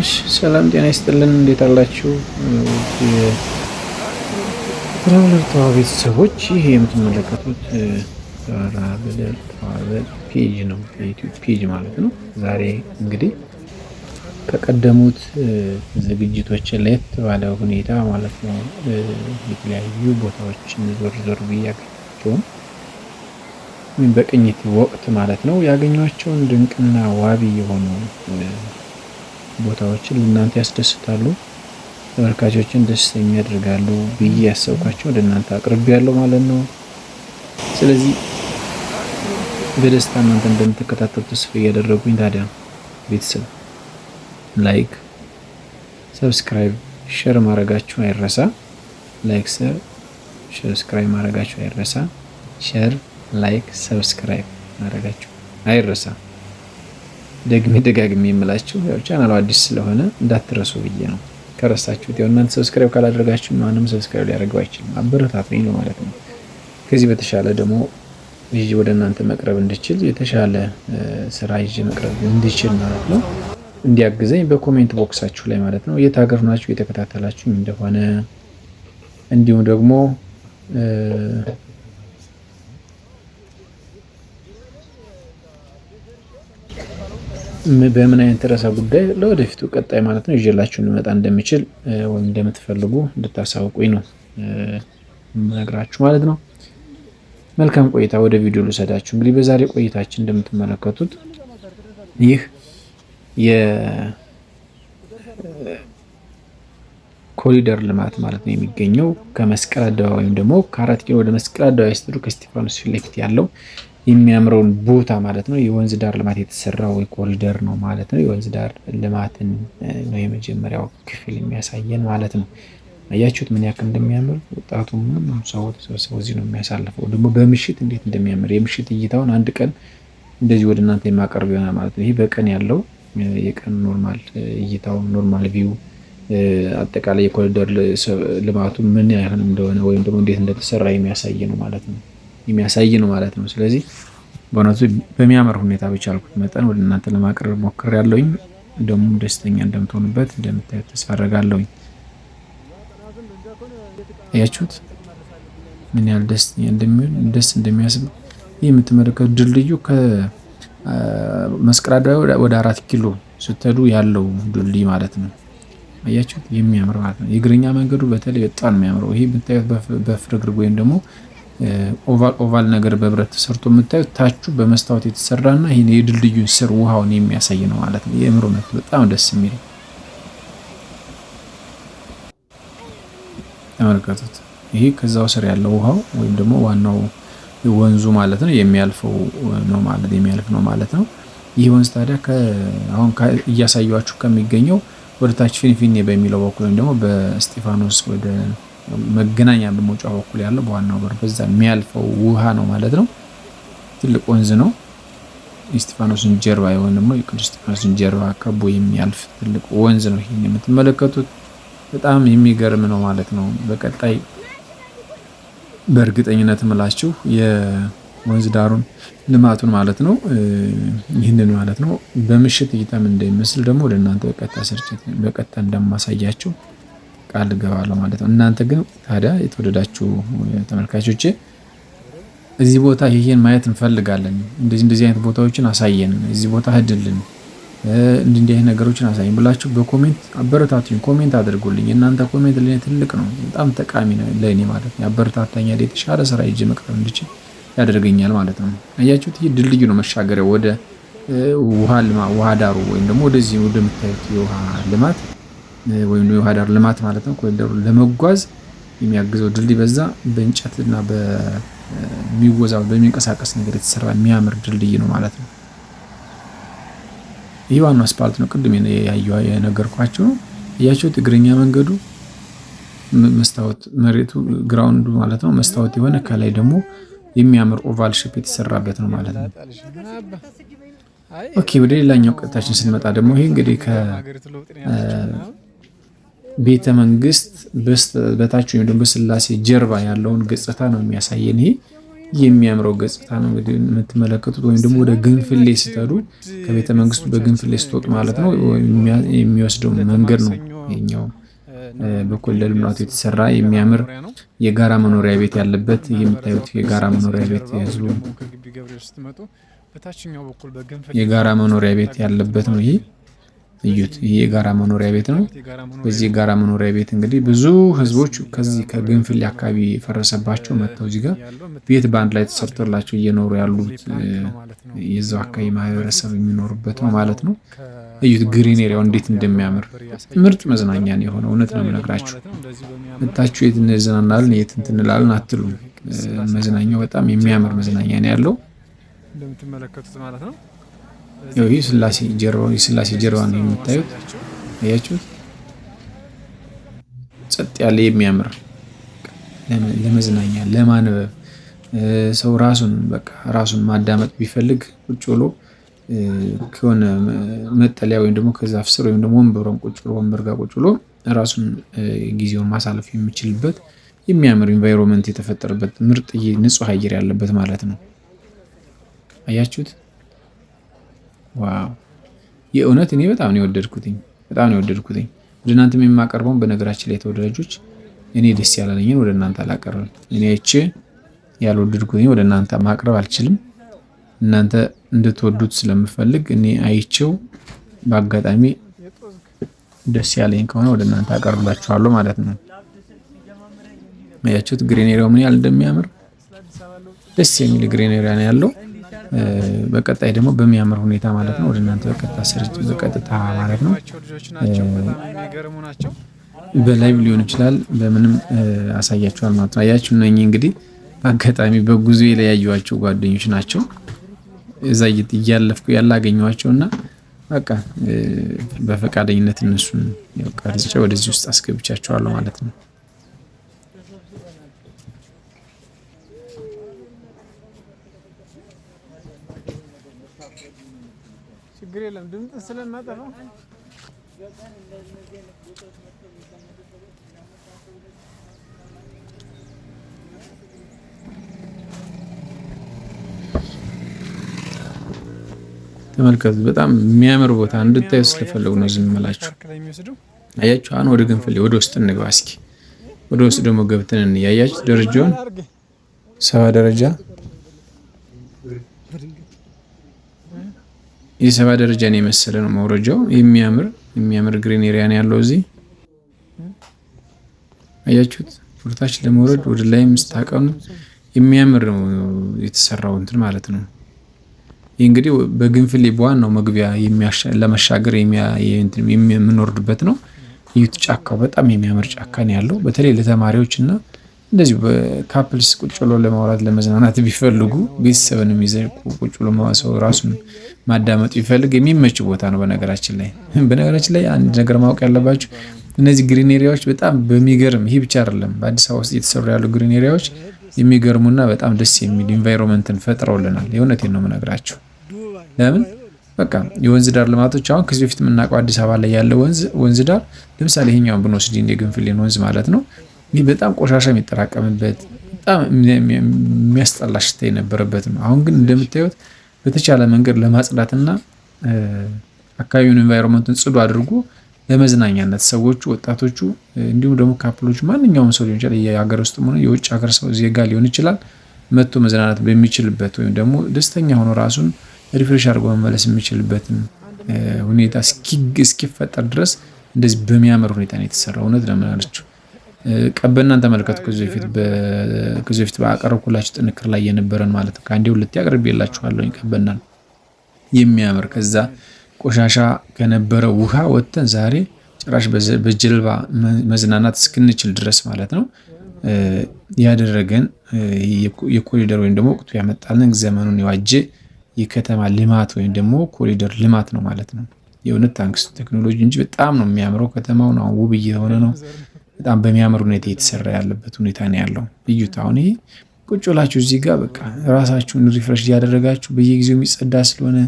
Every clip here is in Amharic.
እሺ ሰላም ጤና ይስጥልን። እንዴት አላችሁ? Traveler ተዋ ቤተሰቦች፣ ይህ የምትመለከቱት Traveler Travel page ነው፣ የዩቲዩብ page ማለት ነው። ዛሬ እንግዲህ ከቀደሙት ዝግጅቶች ለየት ባለ ሁኔታ ማለት ነው የተለያዩ ቦታዎችን ዞር ዞር ብዬ ያገኘኋቸውን ወይም በቅኝት ወቅት ማለት ነው ያገኟቸውን ድንቅና ዋቢ የሆኑ ቦታዎችን ለእናንተ ያስደስታሉ፣ ተመልካቾችን ደስተኛ ያደርጋሉ ብዬ ያሰብኳቸው ወደ እናንተ አቅርቤያለሁ ማለት ነው። ስለዚህ በደስታ እናንተ እንደምትከታተሉ ተስፋ እያደረጉኝ ታዲያ ቤተሰብ like፣ subscribe፣ share ማድረጋችሁ አይረሳ። Like፣ subscribe ማድረጋችሁ አይረሳ። Share፣ like፣ subscribe ማድረጋችሁ አይረሳ። ደግሜ ደጋግሜ የምላችሁ ያው ቻናሉ አዲስ ስለሆነ እንዳትረሱ ብዬ ነው። ከረሳችሁት ያው እናንተ subscribe ካላደረጋችሁ ማንም subscribe ሊያደርገው አይችልም። አበረታቱኝ ነው ማለት ነው። ከዚህ በተሻለ ደግሞ ይዤ ወደ እናንተ መቅረብ እንድችል፣ የተሻለ ስራ ይዤ መቅረብ እንድችል ማለት ነው፣ እንዲያግዘኝ በ comment box ኣችሁ ላይ ማለት ነው የት ሀገር ናችሁ የተከታተላችሁ እንደሆነ፣ እንዲሁም ደግሞ በምን አይነት ርዕሰ ጉዳይ ለወደፊቱ ቀጣይ ማለት ነው ይዤላችሁ እንመጣ እንደሚችል ወይም እንደምትፈልጉ እንድታሳውቁኝ ነው የምነግራችሁ ማለት ነው። መልካም ቆይታ። ወደ ቪዲዮ ልውሰዳችሁ። እንግዲህ በዛሬ ቆይታችን እንደምትመለከቱት ይህ የኮሪደር ልማት ማለት ነው የሚገኘው ከመስቀል አደባባይ ወይም ደግሞ ከ4 ኪሎ ወደ መስቀል አደባባይ ስትሄዱ ከእስጢፋኖስ ፊት ለፊት ያለው የሚያምረውን ቦታ ማለት ነው። የወንዝ ዳር ልማት የተሰራው ኮሪደር ነው ማለት ነው። የወንዝ ዳር ልማትን ነው የመጀመሪያው ክፍል የሚያሳየን ማለት ነው። አያችሁት ምን ያክል እንደሚያምር? ወጣቱ ምንም ሰው ተሰብስበው እዚህ ነው የሚያሳልፈው። ደግሞ በምሽት እንዴት እንደሚያምር የምሽት እይታውን አንድ ቀን እንደዚህ ወደ እናንተ የማቀርብ ይሆናል ማለት ነው። ይህ በቀን ያለው የቀን normal እይታው፣ normal view፣ አጠቃላይ የኮሪደር ልማቱ ምን ያህል እንደሆነ ወይም ደግሞ እንዴት እንደተሰራ የሚያሳይ ነው ማለት ነው። ስለዚህ በእውነቱ በሚያምር ሁኔታ በቻልኩት መጠን ወደ እናንተ ለማቅረብ ሞክሬያለሁኝ። ደግሞ ደስተኛ እንደምትሆኑበት፣ እንደምታዩት ተስፋ አደርጋለሁኝ። አያችሁት ምን ያህል ደስተኛ እንደሚሆን፣ ደስ እንደሚያስብ። ይህ የምትመለከቱት ድልድዩ ከመስቀል አደባባይ ወደ 4 ኪሎ ስትሄዱ ያለው ድልድይ ማለት ነው። አያችሁት የሚያምር ማለት ነው። የእግረኛ መንገዱ በተለይ በጣም የሚያምረው ይሄ የምታዩት በፍርግርግ ወይም ደግሞ oval oval ነገር በብረት ተሰርቶ የምታዩት ታቹ በመስታወት የተሰራና ይሄን የድልድዩን ስር ውሃውን የሚያሳይ ነው ማለት ነው። የእምር እውነት በጣም ደስ የሚል፣ ተመልከቱት። ይሄ ከዛው ስር ያለው ውሃው ወይም ደግሞ ዋናው ወንዙ ማለት ነው የሚያልፈው ነው ማለት የሚያልፍ ነው ማለት ነው። ይህ ወንዝ ታዲያ አሁን እያሳያችሁ ከሚገኘው ወደ ታች ፊንፊኔ በሚለው በኩል ወይም ደግሞ በእስጢፋኖስ ወደ መገናኛ በመውጫ በኩል ያለው በዋናው በር በዛ የሚያልፈው ውሃ ነው ማለት ነው። ትልቅ ወንዝ ነው። የእስጢፋኖስን ጀርባ ወይም ደግሞ የቅዱስ እስጢፋኖስን ጀርባ ከቦ የሚያልፍ ትልቅ ወንዝ ነው። ይሄን የምትመለከቱት በጣም የሚገርም ነው ማለት ነው። በቀጣይ በእርግጠኝነት እምላችሁ የወንዝ ዳሩን ልማቱን ማለት ነው፣ ይህንን ማለት ነው፣ በምሽት እይታም እንደሚመስል ደግሞ ወደ እናንተ በቀጥታ ስርጭት በቀጥታ እንደማሳያችሁ ቃል እገባለሁ ማለት ነው። እናንተ ግን ታዲያ የተወደዳችሁ ተመልካቾቼ እዚህ ቦታ ይሄን ማየት እንፈልጋለን፣ እንደዚህ እንደዚህ አይነት ቦታዎችን አሳየን፣ እዚህ ቦታ ሂድልን፣ እንዲህ እንዲህ አይነት ነገሮችን አሳየን ብላችሁ በ comment አበረታቱኝ፣ comment አድርጉልኝ። እናንተ comment ለኔ ትልቅ ነው፣ በጣም ጠቃሚ ነው ለኔ ማለት ነው። ያበረታታኛል፣ የተሻለ ስራ ይዤ መቅረብ እንድችል ያደርገኛል ማለት ነው። አያችሁት? ይህ ድልድዩ ነው መሻገሪያው ወደ ውሃ ዳሩ ወይም ደግሞ ወደዚህ ወደምታዩት የውሃ ልማት ወይም የውሃ ዳር ልማት ማለት ነው። ኮሪደሩ ለመጓዝ የሚያግዘው ድልድይ በዛ በእንጨት እና በሚወዛ በሚንቀሳቀስ ነገር የተሰራ የሚያምር ድልድይ ነው ማለት ነው። ይህ ዋናው አስፓልት ነው። ቅድም የነገርኳችሁ ነው። እያችሁት እግረኛ መንገዱ መስታወት መሬቱ ground ኡ ማለት ነው መስታወት የሆነ፣ ከላይ ደግሞ የሚያምር oval shape የተሰራበት ነው ማለት ነው። Okay፣ ወደ ሌላኛው ቀጥታችን ስንመጣ ደግሞ ይሄ እንግዲህ ከቤተ መንግስት በታች ወይም ደግሞ በስላሴ ጀርባ ያለውን ገጽታ ነው የሚያሳየን። ይሄ የሚያምረው ገጽታ ነው እንግዲህ የምትመለከቱት። ወይም ደግሞ ወደ ግንፍሌ ስትሄዱ ከቤተ መንግስቱ በግንፍሌ ስትወጡ ማለት ነው የሚወስደው መንገድ ነው ይሄኛው በኮሪደር ልማቱ የተሰራ የሚያምር የጋራ መኖሪያ ቤት ያለበት፣ የምታዩት የጋራ መኖሪያ ቤት፣ የህዝቡ የጋራ መኖሪያ ቤት ያለበት ነው። ይሄ እዩት። ይሄ የጋራ መኖሪያ ቤት ነው። በዚህ የጋራ መኖሪያ ቤት እንግዲህ ብዙ ህዝቦች ከዚህ ከግንፍሌ አካባቢ የፈረሰባቸው መጥተው እዚህ ጋር ቤት በአንድ ላይ ተሰርቶላቸው እየኖሩ ያሉት የዛው አካባቢ ማህበረሰብ የሚኖሩበት ነው ማለት ነው። እዩት green area ው እንዴት እንደሚያምር፣ ምርጥ መዝናኛ ነው የሆነው። እውነት ነው የምነግራችሁ። መጣችሁ የት እንዝናናለን የት እንትን እንላለን አትሉም። መዝናኛው በጣም የሚያምር መዝናኛ ነው ያለው። እንደምትመለከቱት ማለት ነው። ያው ይህ ስላሴ ጀርባ፣ የስላሴ ጀርባ ነው የምታዩት። አያችሁት? ጸጥ ያለ የሚያምር ለመዝናኛ፣ ለማንበብ፣ ሰው ራሱን በቃ ራሱን ማዳመጥ ቢፈልግ ቁጭ ብሎ ከሆነ መጠለያ ወይም ደግሞ ከዛፍ ስር ወይም ደግሞ ወንበሯን ቁጭ ብሎ፣ ወንበር ጋር ቁጭ ብሎ ራሱን ጊዜውን ማሳለፍ የሚችልበት የሚያምር environment የተፈጠረበት፣ ምርጥ ንጹህ አየር ያለበት ማለት ነው። አያችሁት? Wow! የእውነት እኔ በጣም ነው የወደድኩትኝ፣ በጣም ነው የወደድኩትኝ። ወደ እናንተም የማቀርበውን በነገራችን ላይ ተወዳጆች፣ እኔ ደስ ያላለኝን ወደ እናንተ አላቀርብም። እኔ አይቼ ያልወደድኩትኝ ወደ እናንተ ማቅረብ አልችልም። እናንተ እንድትወዱት ስለምፈልግ እኔ አይቼው በአጋጣሚ ደስ ያለኝ ከሆነ ወደ እናንተ አቀርብላችኋለሁ ማለት ነው። አያችሁት green area ው ምን ያህል እንደሚያምር? ደስ የሚል green area ነው ያለው። በቀጣይ ደግሞ በሚያምር ሁኔታ ማለት ነው ወደ እናንተ በቀጥታ ስርጭት፣ በቀጥታ ማለት ነው፣ በ live ሊሆን ይችላል፣ በምንም አሳያችኋል ማለት ነው። አያችሁ፣ እነኚህ እንግዲህ በአጋጣሚ በጉዞ የለያዩዋቸው ጓደኞች ናቸው። እዛ እያለፍኩ ያላገኘኋቸው እና በቃ በፈቃደኝነት እነሱን ቀርጬ ወደዚህ ውስጥ አስገብቻቸዋለሁ ማለት ነው። ችግር የለም፣ ድምፅ ስለማጠፋው። ተመልከቱ። በጣም የሚያምር ቦታ እንድታዩ ስለፈለጉ ነው ዝም እምላችሁ። አያችሁ፣ አሁን ወደ ግንፍሌ ወደ ውስጥ እንግባ እስኪ። ወደ ውስጥ ደግሞ ገብተን እንያያችሁ ደረጃውን፣ 70 ደረጃ፣ የ70 ደረጃን የመሰለ ነው መውረጃው። የሚያምር የሚያምር green area ነው ያለው እዚህ፣ አያችሁት። ወደታች ለመውረድ ወደ ላይም ስታቀኑ የሚያምር ነው የተሰራው እንትን ማለት ነው። ይህ እንግዲህ በግንፍሌ በዋናው መግቢያ ለመሻገር የምንወርድበት ነው። እዩት፣ ጫካው በጣም የሚያምር ጫካ ነው ያለው። በተለይ ለተማሪዎች እና እንደዚሁ በ couples ቁጭ ብሎ ለማውራት፣ ለመዝናናት ቢፈልጉ፣ ቤተሰብንም ይዘው ቁጭ ብሎ ሰው ራሱን ማዳመጥ ቢፈልግ የሚመች ቦታ ነው። በነገራችን ላይ አንድ ነገር ማወቅ ያለባችሁ እነዚህ green area ዎች በጣም በሚገርም፣ ይህ ብቻ አይደለም፣ በአዲስ አበባ ውስጥ እየተሰሩ ያሉ green area ዎች የሚገርሙና በጣም ደስ የሚል environment ን ፈጥረውልናል። የእውነቴን ነው የምነግራችሁ። ለምን በቃ የወንዝ ዳር ልማቶች፣ አሁን ከዚህ በፊት የምናውቀው አዲስ አበባ ላይ ያለ ወንዝ ዳር፣ ለምሳሌ ይሄኛውን ብንወስድ የግንፍሌን ወንዝ ማለት ነው። ይህ በጣም ቆሻሻ የሚጠራቀምበት፣ በጣም የሚያስጠላ ሽታ የነበረበት ነው። አሁን ግን እንደምታዩት በተቻለ መንገድ ለማጽዳትና አካባቢውን environment ኡን ጽዱ አድርጎ ለመዝናኛነት ሰዎቹ፣ ወጣቶቹ፣ እንዲሁም ደግሞ couple ኦቹ፣ ማንኛውም ሰው ሊሆን ይችላል፣ የሀገር ውስጥም ሆነ የውጭ ሀገር ሰው ዜጋ ሊሆን ይችላል፣ መጥቶ መዝናናት በሚችልበት ወይም ደግሞ ደስተኛ ሆኖ ራሱን refresh አድርጎ መመለስ የሚችልበትን ሁኔታ እስኪፈጠር ድረስ እንደዚህ በሚያምር ሁኔታ ነው የተሰራው። እውነት ለምናለችው ቀበናን ተመልከቱ። ከዚህ በፊት ባቀረብኩላችሁ ጥንቅር ላይ የነበረን ማለት ነው። ከአንዴ ሁለቴ አቅርቤላችኋለሁ። ቀበናን የሚያምር ከዛ ቆሻሻ ከነበረ ውሃ ወጥተን ዛሬ ጭራሽ በጀልባ መዝናናት እስክንችል ድረስ ማለት ነው ያደረገን የኮሪደር ወይም ደግሞ ወቅቱ ያመጣልን ዘመኑን የዋጀ የከተማ ልማት ወይም ደግሞ ኮሪደር ልማት ነው ማለት ነው። የእውነት thanks ቴክኖሎጂ እንጂ በጣም ነው የሚያምረው። ከተማውን አሁን ውብ እየሆነ ነው። በጣም በሚያምር ሁኔታ እየተሰራ ያለበት ሁኔታ ነው ያለው። እዩት። አሁን ይሄ ቁጭ ብላችሁ እዚህ ጋር በቃ ራሳችሁን refresh እያደረጋችሁ፣ በየጊዜው የሚጸዳ ስለሆነ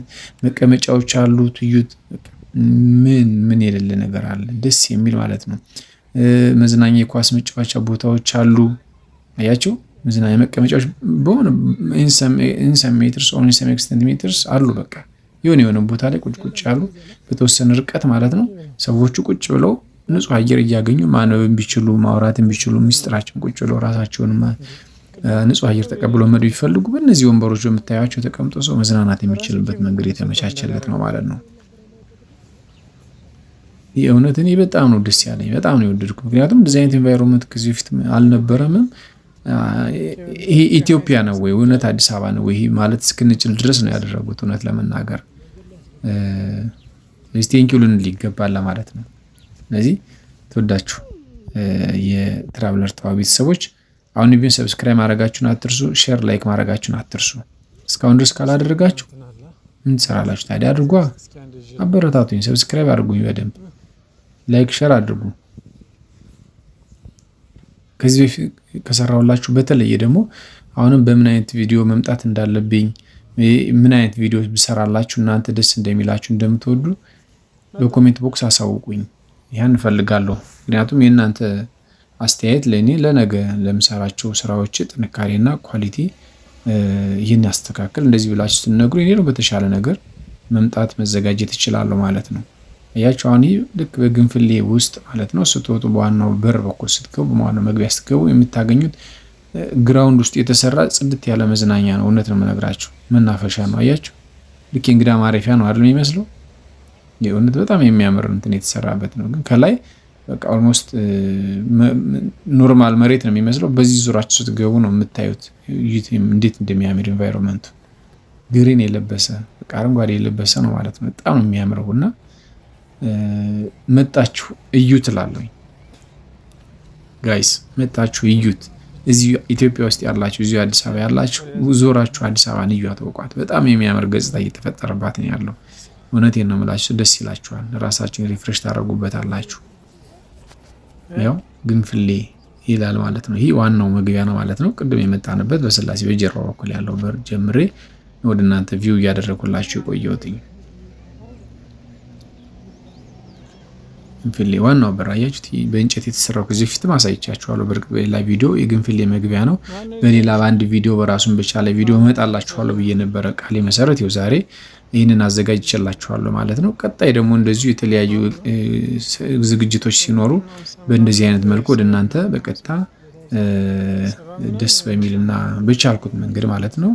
መቀመጫዎች አሉት። እዩት። ምን ምን የሌለ ነገር አለ? ደስ የሚል ማለት ነው። መዝናኛ የኳስ መጫወቻ ቦታዎች አሉ። አያችሁ። መዝናኛ መቀመጫዎች በሆነ in some meters or in some extent meters አሉ። በቃ የሆነ የሆነ ቦታ ላይ ቁጭ ቁጭ ያሉ በተወሰነ ርቀት ማለት ነው። ሰዎቹ ቁጭ ብለው ንጹህ አየር እያገኙ ማንበብ ቢችሉ፣ ማውራት ቢችሉ፣ ሚስጥራቸውን ቁጭ ብለው ራሳቸውን ንጹህ አየር ተቀብሎ መሄድ ቢፈልጉ በእነዚህ ወንበሮች በምታያቸው ተቀምጦ ሰው መዝናናት የሚችልበት መንገድ የተመቻቸለት ነው ማለት ነው። የእውነት እኔ በጣም ነው ደስ ያለኝ፣ በጣም ነው የወደድኩት። ምክንያቱም እንደዚህ አይነት environment ከዚህ በፊት አልነበረምም። ይሄ ኢትዮጵያ ነው ወይ እውነት አዲስ አበባ ነው ወይ ማለት እስክንችል ድረስ ነው ያደረጉት። እውነት ለመናገር ስለዚህ thank you ልንል ይገባል ለማለት ነው። ስለዚህ ተወዳችሁ የትራቭለር ተዋ ቤተሰቦች፣ አሁን ቢሆን subscribe ማድረጋችሁን አትርሱ፣ share like ማድረጋችሁን አትርሱ። እስካሁን ድረስ ካላደረጋችሁ ምን ትሰራላችሁ ታዲያ? አድርጓ፣ አበረታቱኝ፣ subscribe አድርጉኝ፣ በደንብ like share አድርጉ። ከዚህ በፊት ከሰራሁላችሁ በተለየ ደግሞ አሁንም በምን አይነት ቪዲዮ መምጣት እንዳለብኝ፣ ምን አይነት ቪዲዮ ብሰራላችሁ እናንተ ደስ እንደሚላችሁ እንደምትወዱ በ comment box አሳውቁኝ። ያን እፈልጋለሁ። ምክንያቱም የእናንተ አስተያየት ለእኔ ለነገ ለምሰራቸው ስራዎች ጥንካሬና quality ይህን ያስተካክል እንደዚህ ብላችሁ ስትነግሩ እኔ ነው በተሻለ ነገር መምጣት መዘጋጀት እችላለሁ ማለት ነው። አያችሁ፣ አሁን ይህ ልክ በግንፍሌ ውስጥ ማለት ነው፣ ስትወጡ በዋናው በር በኩል ስትገቡ፣ በዋናው መግቢያ ስትገቡ የምታገኙት ground ውስጥ የተሰራ ጽድት ያለ መዝናኛ ነው። እውነት ነው የምነግራችሁ፣ መናፈሻ ነው። አያችሁ፣ ልክ የእንግዳ ማረፊያ ነው አይደል የሚመስለው? የእውነት በጣም የሚያምር እንትን የተሰራበት ነው። ግን ከላይ በቃ almost normal መሬት ነው የሚመስለው። በዚህ ዙራችሁ ስትገቡ ነው የምታዩት እንዴት እንደሚያምር environment ኡ። Green የለበሰ፣ በቃ አረንጓዴ የለበሰ ነው ማለት ነው። በጣም ነው የሚያምረው እና መጣችሁ እዩት እላለሁኝ። Guys፣ መጣችሁ እዩት። እዚሁ ኢትዮጵያ ውስጥ ያላችሁ፣ እዚሁ አዲስ አበባ ያላችሁ ዞራችሁ አዲስ አበባን እዩት፣ እወቋት። በጣም የሚያምር ገጽታ እየተፈጠረባት ነው ያለው። እውነቴን ነው የምላችሁ፣ ደስ ይላችኋል። ራሳችሁን refresh ታደርጉበታላችሁ። ያው ግንፍሌ ይላል ማለት ነው። ይህ ዋናው መግቢያ ነው ማለት ነው። ቅድም የመጣንበት በስላሴ በጀርባ በኩል ያለው በር ጀምሬ ወደ እናንተ view እያደረኩላችሁ የቆየሁትኝ። ግንፍሌ ዋናው በር አያችሁት፣ በእንጨት የተሰራው ከዚህ በፊትም አሳይቻችኋለሁ። በእርግጥ በሌላ ቪዲዮ የግንፍሌ መግቢያ ነው። በሌላ በአንድ ቪዲዮ በራሱን በቻለ ቪዲዮ እመጣላችኋለሁ ብዬ ነበረ። ቃሌ መሰረት ይኸው ዛሬ ይህንን አዘጋጅቼላችኋለሁ ማለት ነው። ቀጣይ ደግሞ እንደዚሁ የተለያዩ ዝግጅቶች ሲኖሩ በእንደዚህ አይነት መልኩ ወደ እናንተ በቀጥታ ደስ በሚልና በቻልኩት መንገድ ማለት ነው፣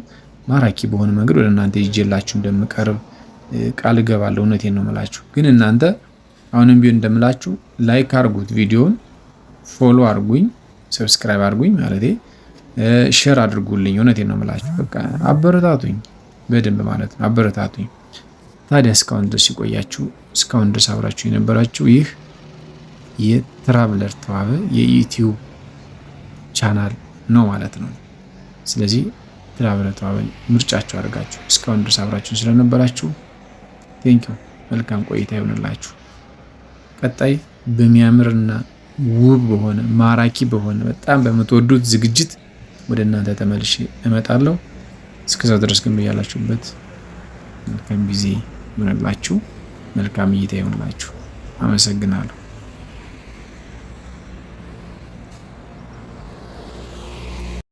ማራኪ በሆነ መንገድ ወደ እናንተ ይዤላችሁ እንደምቀርብ ቃል እገባለሁ። እውነቴን ነው የምላችሁ። ግን እናንተ አሁንም ቢሆን እንደምላችሁ like አድርጉት ቪዲዮን፣ follow አድርጉኝ፣ subscribe አድርጉኝ ማለቴ share አድርጉልኝ። እውነቴን ነው የምላችሁ። በቃ አበረታቱኝ በደንብ ማለት ነው፣ አበረታቱኝ። ታዲያ እስካሁን ድረስ የቆያችሁ፣ እስካሁን ድረስ አብራችሁ የነበራችሁ ይህ የትራቭለር ተዋበ የዩቲዩብ ቻናል ነው ማለት ነው። ስለዚህ ትራቭለር ተዋበ ምርጫችሁ አድርጋችሁ እስካሁን ድረስ አብራችሁን ስለነበራችሁ thank you። መልካም ቆይታ ይሆንላችሁ። ቀጣይ በሚያምርና ውብ በሆነ፣ ማራኪ በሆነ፣ በጣም በምትወዱት ዝግጅት ወደ እናንተ ተመልሼ እመጣለሁ። እስከዛ ድረስ ግን በያላችሁበት መልካም ጊዜ ይሆንላችሁ፣ መልካም እይታ ይሆንላችሁ። አመሰግናለሁ።